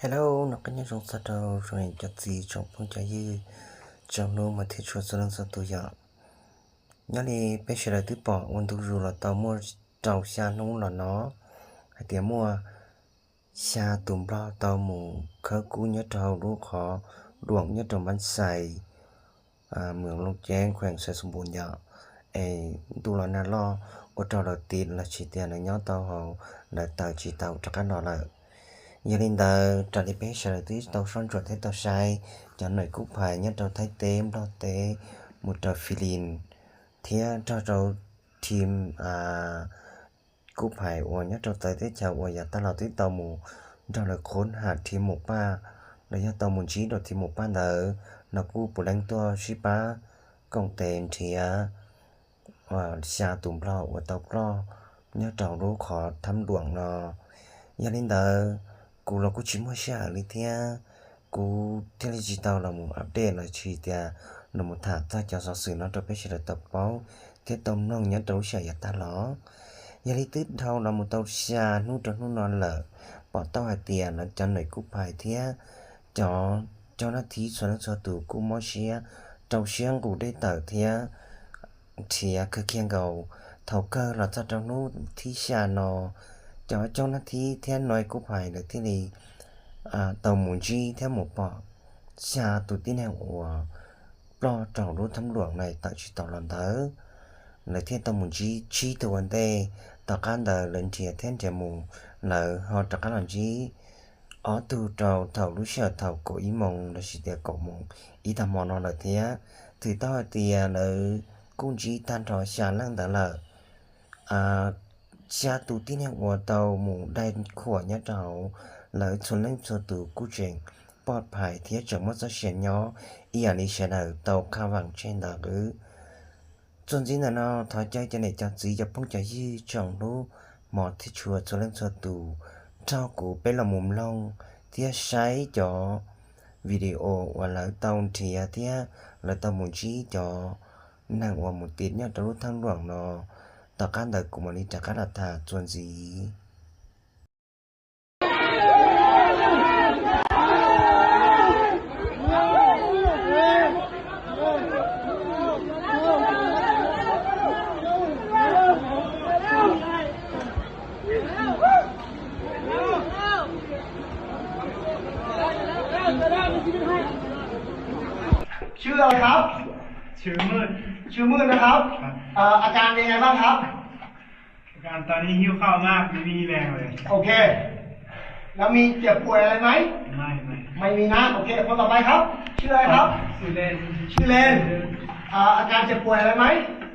Hello, noj qab nyob zoo txog rau tsoom niam cov txiv tsoom phooj cov ywg tsoom hlub mas thiab tshua txhua leej txhua tus yom. Nyob li peb sawv daws twb pom ua ntu zus los tau muaj rau xya hnub los no hais tias muaj xya tus nplog tau mus khawb kub nyob rau hauv lub qhov duam nyob rau Npab Xais, mwm Looj Ceeb, kheem Xais Xoo Npum yom. Es ntuj los nag loj ua rau lawv tiv los tsis tias lawv nyob tau hauv, lawv tawm tsis tau rov qab los lawm. Yog li ntawd raws li peb sawv daws twb tau soj ntsuam thiab tau saib cov nais kub phais nyob rau Thaib teb, Nplog teb, mus rau Fis Lis thiab nrog rau thim kub phais uas nyob rau txawv teb chaws uas yav tag los twb tau mus nrog lawv qhov ham thim mus paj, los yog tau mus ntsib rau thim mus paj ntawd no kuj puav leej tuaj sib pab koom tes nrhiav xya tus nplog uas tau ploj nyob rau lub qhov thab luam no. Yog li ntawd kuv los kuj tsis muaj sij hawm li thiab, kuv thiaj li tsis tau los mus update los tsis tias los mus tham txog cov xov xwm no rau peb sawv daws tau paub thiab tau mloog nyob rau lub sij hawm yav tag los. Yog li twb dhau los mus tau xya hnub rau hnub no lawm, pom tau hais tias lawv cov nais kub phais thiab cov coj nab thib txhua leej txhua tus kuj mob siab rau siab nqus dej tawm thiab nrhiav kawg kiag nkaus. Thaum kawg los txog rau hnub thib xya no, cov coj nab thib thiab nais kub phais lawv thiaj li tau mus ntsib thiab mus pom xya tus tib neeg uas ploj rau lub thab luam no tawm tsis tau los ntawd. Lawv thiaj tau mus ntsib tsib tug ua ntej, tom qab ntawd lawv nrhiav thiab nrhiav mus, lawv ho rov qab los ntsib ob tug rau thaum lub sij hawm thaum kaum ib moos lossis tias kaum moos ib tag hmo no lawm thiab. Twb tau hais tias lawv kuj ntsib tag nrho xya leej ntawd lawm. Xya tus tib neeg uas tau mus dai khuam nyob rau hauv, lawv txhua leej txhua tus kuj tseem poj phais thiab tseem muaj txoj sia nyob ib yam li sawv daws tau khaj vam tseg ntawd. Txuas ntxiv ntawm no thov caw cov niam cov txiv cov phooj cov ywg tsoom hlub hmov thiab tshua txhua leej txhua tus nrog kuv peb los mus mloog thiab saib cov video uas lawv tau nrhiav thiab lawv tau mus ntsib cov neeg uas mus tiv nyob rau lub thab luam no. Tom qab ntawd kuv mam li rov qab los tham txuas ntxiv.ชื่ออะไรครับ ชื่อมืด ชื่อมืดนะครับ ครับ เอ่อ อาการเป็นไงบ้างครับ อาการตอนนี้หิวข้าวมาก ไม่มีแรงเลย โอเค แล้วมีเจ็บป่วยอะไรไหม ไม่ ไม่ ไม่มีนะ โอเค คนต่อไปครับ ชื่ออะไรครับ ชื่อเลน ชื่อเลน อ่า อาการเจ็บป่วยอะไรไหม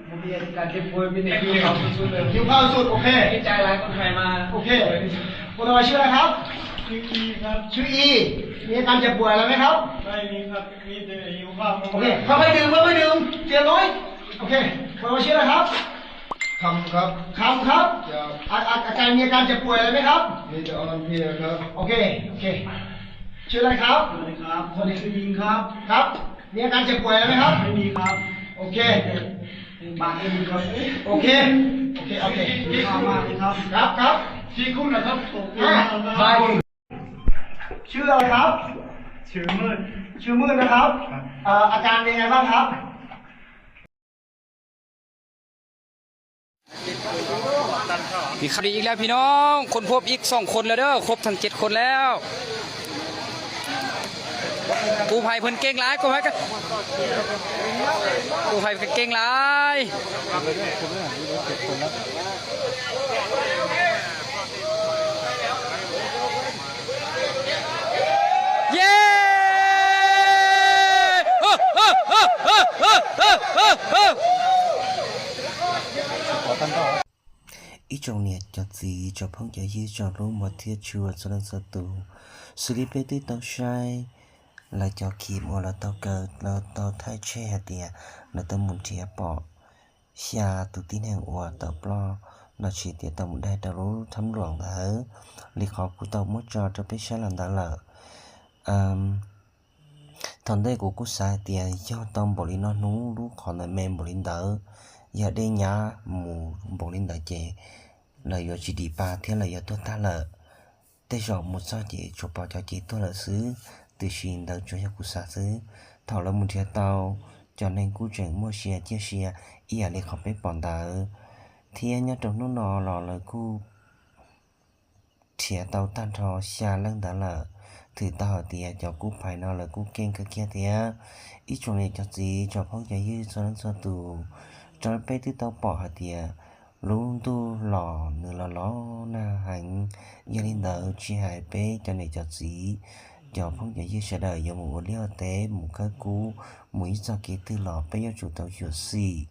ไม่มีอาการเจ็บป่วย มีแต่หิวข้าวสุดๆเลย หิวข้าวสุด โอเค ดีใจหลายคนไทยมา โอเค คนต่อไปชื่ออะไรครับ ชื่ออีครับ ชื่ออี มีอาการเจ็บป่วยอะไรไหมครับ ไม่มีครับ มีแต่หิวข้าว โอเค ค่อยๆดื่ม ค่อยๆดื่ม เตรียมน้อย โอเค คนต่อไปชื่ออะไรครับ คำครับ คำครับ ครับ อา- อา- อาการ มีอาการเจ็บป่วยอะไรไหมครับ มีแต่อ่อนเพลียครับ โอเค โอเค ชื่ออะไรครับ สวัสดีครับ คนนี้ชื่อยิงครับ ครับ มีอาการเจ็บป่วยอะไรไหมครับ ไม่มีครับ โอเค บาดเจ็บครับ โอเค โอเค โอเค ข้าวมากเลยครับ ครับ ครับ ที่คุณนะครับ ตก อ่ะ ชื่ออะไรครับ ชื่อมืด ชื่อมืดนะครับ ครับ เอ่อ อาการเป็นไงบ้างครับ นี่ครับ อีกแล้วพี่น้อง ค้นพบอีกสองคนแล้วเด้อ ครบทั้งเจ็ดคนแล้ว กู้ภัยเพิ่นเก่งหลาย กู้ภัยก็ กู้ภัยเพิ่นเก่งหลาย เย้ Ib tsoom niam cov txiv tsoom phooj cov ywg tsoom hlub mos thiab tshua txhua leej txhua tus, xws li peb twb tau saib lawv cov khib uas lawv tau kaw, lawv tau thaij tseg hais tias lawv tau mus nrhiav pom xya tus tib neeg uas tawm ploj los sis tias tau mus daig rau lub thab luam ntawd li qhov kuv tau muab tso rau peb saib los ntawd lawm. Thaum ntej kuv kuj xav hais tias yog tau npaum li no hnub lub qhov ntawd me npaum li ntawd, yog dej nyab mus npaum li ntawd ces lawv yuav tsis dim pa thiab lawv yuav tuag tag lawm. tej zaum mus txog ces tsuas pom cov cev tuag lawm xwb, tiam sis ntawd tsuas yog kuv xav xwb. Thaum lawv mus nrhiav tau, cov neeg kuj tseem muaj sia ciaj sia ib yam li qhov peb pom ntawd, thiab nyob rau hnub no los lawv kuj nrhiav tau tag nrho xya leej ntawd lawm. Thwm tau hais tias cov kub phais no lawv kuj keej kawg kiag thiab. Ib tsoom niam cov txiv tsoom phooj cov ywg txhua leej txhua tus, raws peb twb tau pom hais tias lub ntuj los nws los los nag heev, yog li ntawd tsis hais peb cov niam cov txiv, cov phooj cov ywg sawv daws yuav mus ua liaj ua teb mus khawb kub, mus ib txog kev twg los peb yuav tsum tau xyuam xim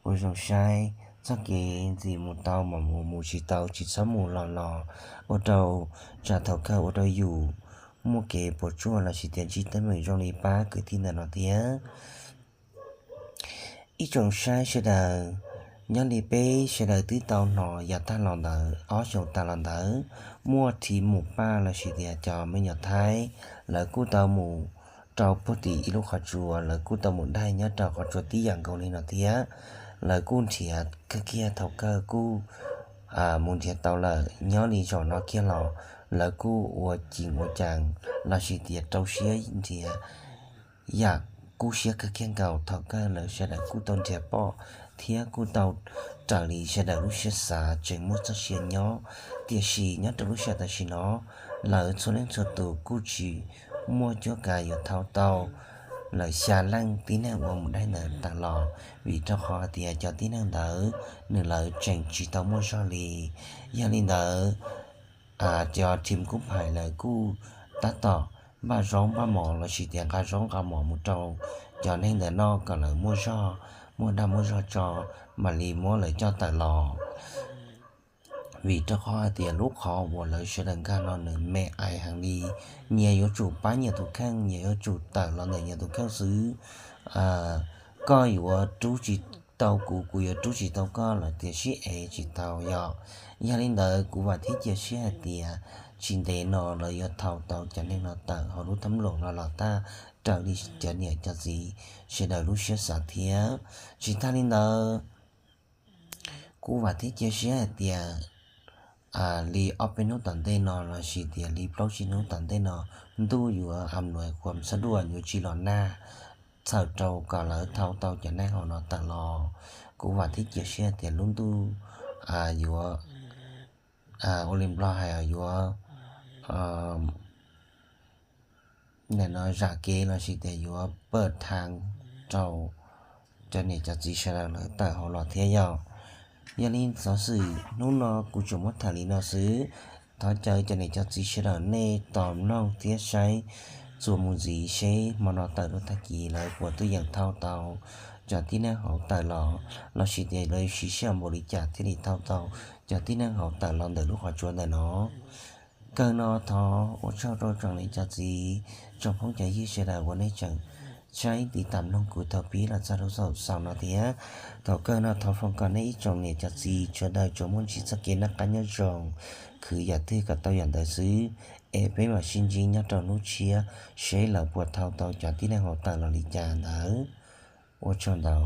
ua zoo saib txoj kev ntxiv mus tau mas mus, mus tsis tau tsis txhob mus los los, ua rau tsam thaum kawg ua rau yus muaj kev puas tsuaj lossis tias ntsib teeb meem zoo li pab kwv tij ntawm no thiab. Ib tsoom saib sawv daws, nyob li peb sawv daws twb tau hnov yav tag los ntawd ob xyoos tas los ntawd, muaj thib mus paj lossis tias cov me nyuam Thaib, lawv kuj tau mus rau puag tim ib lub qhov tsua, lawv kuj tau mus daig nyob rau qhov tsua tib yam nkaus li no thiab. Lawv kuj nrhiav kawg kiag thaum kawg kuj mus nrhiav tau lawm, nyob li zaum no kiag los lawv kuj ua cim ua caas lossis tias rau siab nrhiav yam kub siab kawg kiag nkaus. Thaum kawg lawv sawv daws kuj tau nrhiav pom thiab kuj tau raws li sawv daws lub siab xav tseem muaj txoj sia nyob. Tiam sis nyob rau lub sij hawm tam sim no, lawv txhua leej txhua tus kuj tsis muaj cuab kav yuav thau tau lawv xya leej tib neeg uas mus daig ntawd tawm los, vim rau qhov hais tias cov tib neeg ntawd nws lawv tseem tsis tau muaj zog li. Yog li ntawd, cov thib kub phais lawv kuj tab tom npaj zaub npaj mov lossis tias nqa zaub nqa mov mus rau cov neeg ntawd noj kom lawv muaj zog, muaj dag muaj zog tso, mam li muab lawv coj tawm los. Vim rau qhov hais tias lub qhov uas lawv sawv daws nkag no nws me ais heev li, nyias yuav tsum pab nyias tus kheej, nyias yuav tsum tawm los ntawm nyias tus kheej xwb. Koj yuav rub tsis tau kuv, kuv yuav rub tsis tau koj los tias sib ev tsis tau yom. Yog li ntawd kuv vam thiab cia siab hais tias tsis ntev no lawv yuav thau tau cov neeg no tawm hauv lub thab nploos no los tag raws li cov niam cov txiv sawv daws lub siab xav thiab. Tsis tag li ntawd, kuv vam thiab cia siab hais tias li ob peb hnub tom ntej no lossis tias li plaub tsib hnub tom ntej no, ntuj yuav a nuav kuam xab duaj yuav tsis los nag, txhawm rau kom lawv thau tau cov neeg hauv no tawm los. Kuv vam thiab cia siab tias lub ntuj yuav, ua li Nplog hais yuav, nim no zam kev lossis tias yuav pawj thaj rau cov niam cov txiv sawv daws lawv tawm hauv los thiab yom. Yog li xov xwm hnub no kuv tsuas muab tham li no xwb. Thov caw cov niam cov txiv sawv daws nej tos mloog thiab saib txuas mus ntxiv seb hmo no tawm rau tag kis lawv puas tuaj yeem thau tau cov tib neeg hauv tawm los, lossis tias lawv siv sij hawm npaum li cas thiaj li thau tau cov tib neeg hauv tawm los ntawm lub qhov tsua ntawm no. Kawg no thov ua tsaug rau tsoom niam cov txiv, tsoom phooj cov ywg sawv daws uas nej tseem saib tiv tam mloog kuv thaum pib los txog rau xaus no thiab. Thaum kawg no thov foom kom nej ib tsoom niam cov txiv sawv daws tsuas muaj ntsib txoj kev noj qab nyob zoo, khwv yam twg kom tau yam ntawd xwb, es peb mam sib ntsib nyob rau hnub tshiab seb lawv puas thau tau cov tib neeg hauv tawm los li cas ntawd. Ua tsaug ntau.